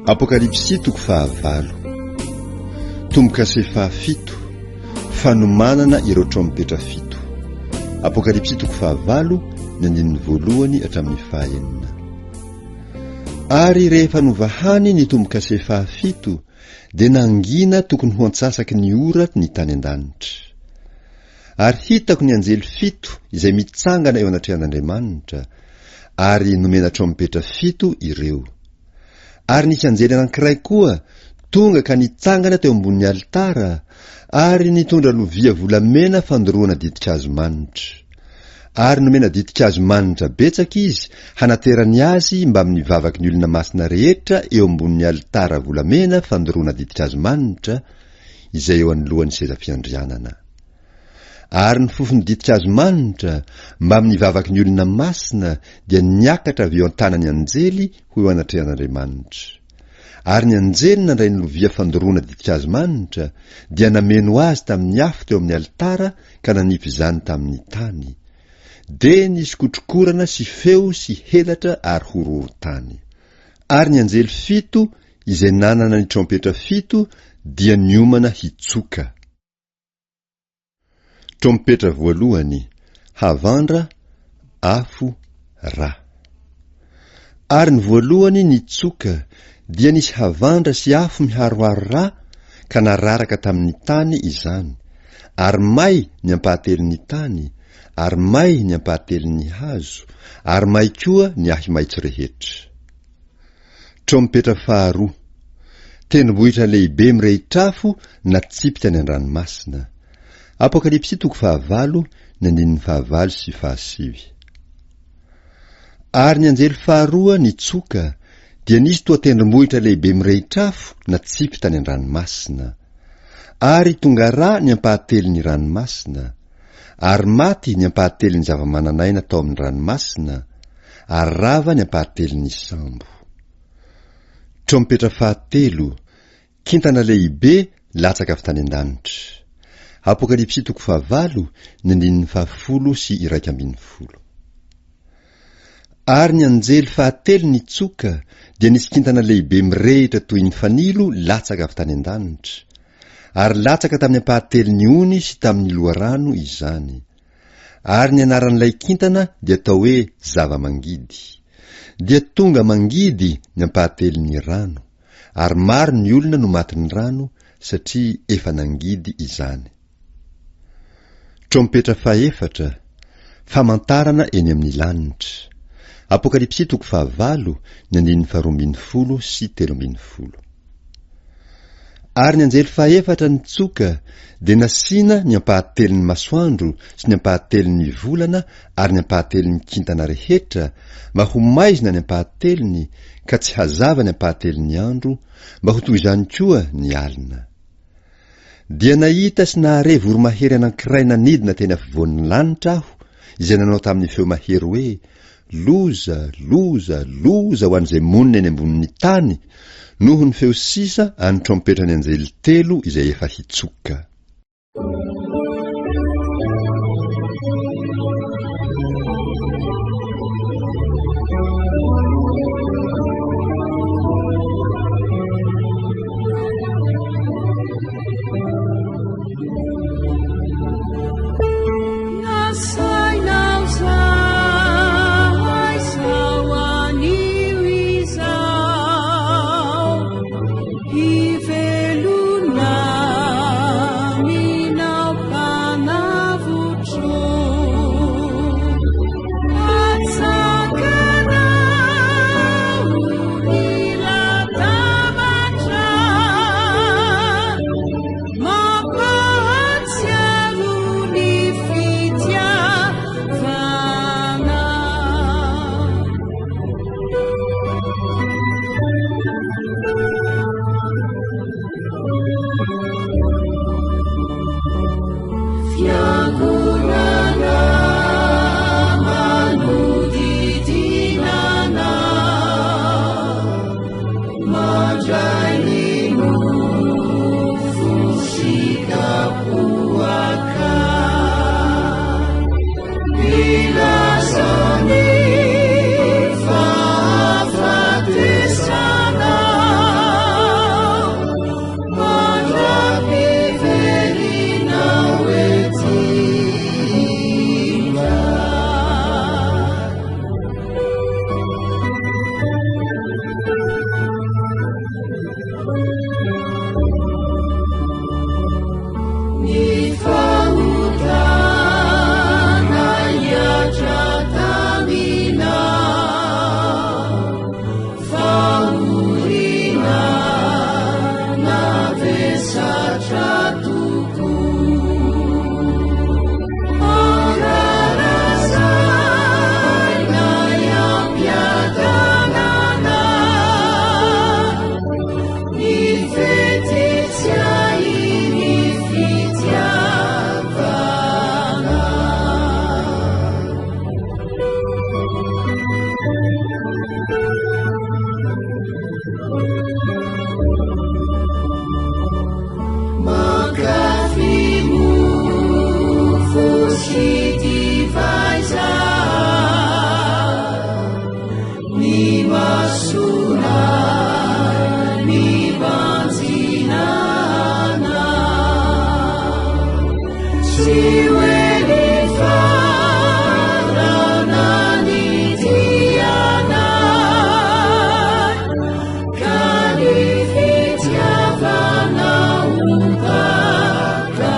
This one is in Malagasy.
Apokalypsy toko fahavalo. Tombo-kase fahafito, fanomanana ireo trompetra fito. Apokalypsy toko fahavalo, ny andininy voalohany hatramin'ny fahaenina. Ary rehefa novahany ny tombo-kase fahafito, dia nangina tokony ho antsasaky ny ora ny tany an-danitra. Ary hitako ny anjely fito izay mitsangana eo anatrehan'Andriamanitra, ary nomena trompetra fito ireo. Ary nisy anjely anankiray koa tonga ka nitsangana teo ambonin'ny alitara, ary nitondra lovia volamena fandoroana ditin-kazo manitra. Ary nomena ditin-kazo manitra betsaka izy hanaterany azy mbamin'ny vavaky ny olona masina rehetra eo ambonin'ny alitara volamena fandoroana ditin-kazo manitra, izay eo anoloan'ny seza fiandrianana. Ary ny fofon'ny ditin-kazo manitra mbamin'ny vavaky ny olona masina dia niakatra avy eo an-tanan'ny anjely ho eo anatrehan'Andriamanitra. Ary ny anjely nandray ny lovia fandoroana ditin-kazo manitra dia nameno azy tamin'ny afo teo amin'ny alitara ka nanipy izany tamin'ny tany. Dia nisy kotrokorana sy feo sy helatra ary horohorontany. Ary ny anjely fito izay nanana ny trompetra fito dia niomana hitsoka. Trompetra voalohany, havandra, afo, ra. Ary ny voalohany nitsoka dia nisy havandra sy afo miharoharo ra ka nararaka tamin'ny tany izany, ary may ny ampahatelon'ny tany, ary may ny ampahatelon'ny hazo, ary may koa ny ahi-maitso rehetra. Trompetra faharoa. Tendrombohitra lehibe mirehitr'afo natsipy tany an-dranomasina. Apokalypsy toko fahavalo, ny andininy fahavalo sy fahasivy. Ary ny anjely faharoa nitsoka, dia nisy toa tendrombohitra lehibe mirehitr'afo natsipy tany an-dranomasina. Ary tonga rà ny ampahatelon'ny ranomasina. Ary maty ny ampahatelon'ny zava-manan'aina tao amin'ny ranomasina, ary rava ny ampahatelon'ny sambo. Trompetra fahatelo, kintana lehibe latsaka avy tany an-danitra. Apokalypsy toko fahavalo, ny andininy fahafolo sy 11. Ary ny anjely fahatelo nitsoka, dia nisy kintana lehibe mirehitra toy ny fanilo latsaka avy tany an-danitra, ary latsaka tamin'ny ampahatelon'ny ony sy tamin'ny loharano izany. Ary ny anaran'ilay kintana dia atao hoe Zava-mangidy. Dia tonga mangidy ny ampahatelon'ny rano, ary maro ny olona no matin'ny rano, satria efa nangidy izany. Trompetra fahefatra, famantarana eny amin'ny lanitra. Apokalypsy toko fahavalo, ny andininy faharoa ambin'ny folo sy 13. Ary ny anjely fahefatra nitsoka, dia nasiana ny ampahatelon'ny masoandro sy ny ampahatelon'ny volana ary ny ampahatelon'ny kintana rehetra, mba ho maizina ny ampahatelony, ka tsy hazava ny ampahatelon'ny andro, mba ho toy izany koa ny alina. Dia nahita sy nahare voromahery anankiray nanidina teny afovoan'ny lanitra aho, izay nanao tamin'ny feo mahery hoe, Loza, loza, loza ho an'izay monina eny ambonin'ny tany, noho ny feo sisa an'ny trompetran'ny anjely telo izay efa hitsoka. Nasainao zahay zao anio izao hivelona. Mankafy mofo sy divay zahay, ny masonay mibanjina anao. Tsy ho ela hifarana ny dianay, ka ny fitiavanao ho takatra.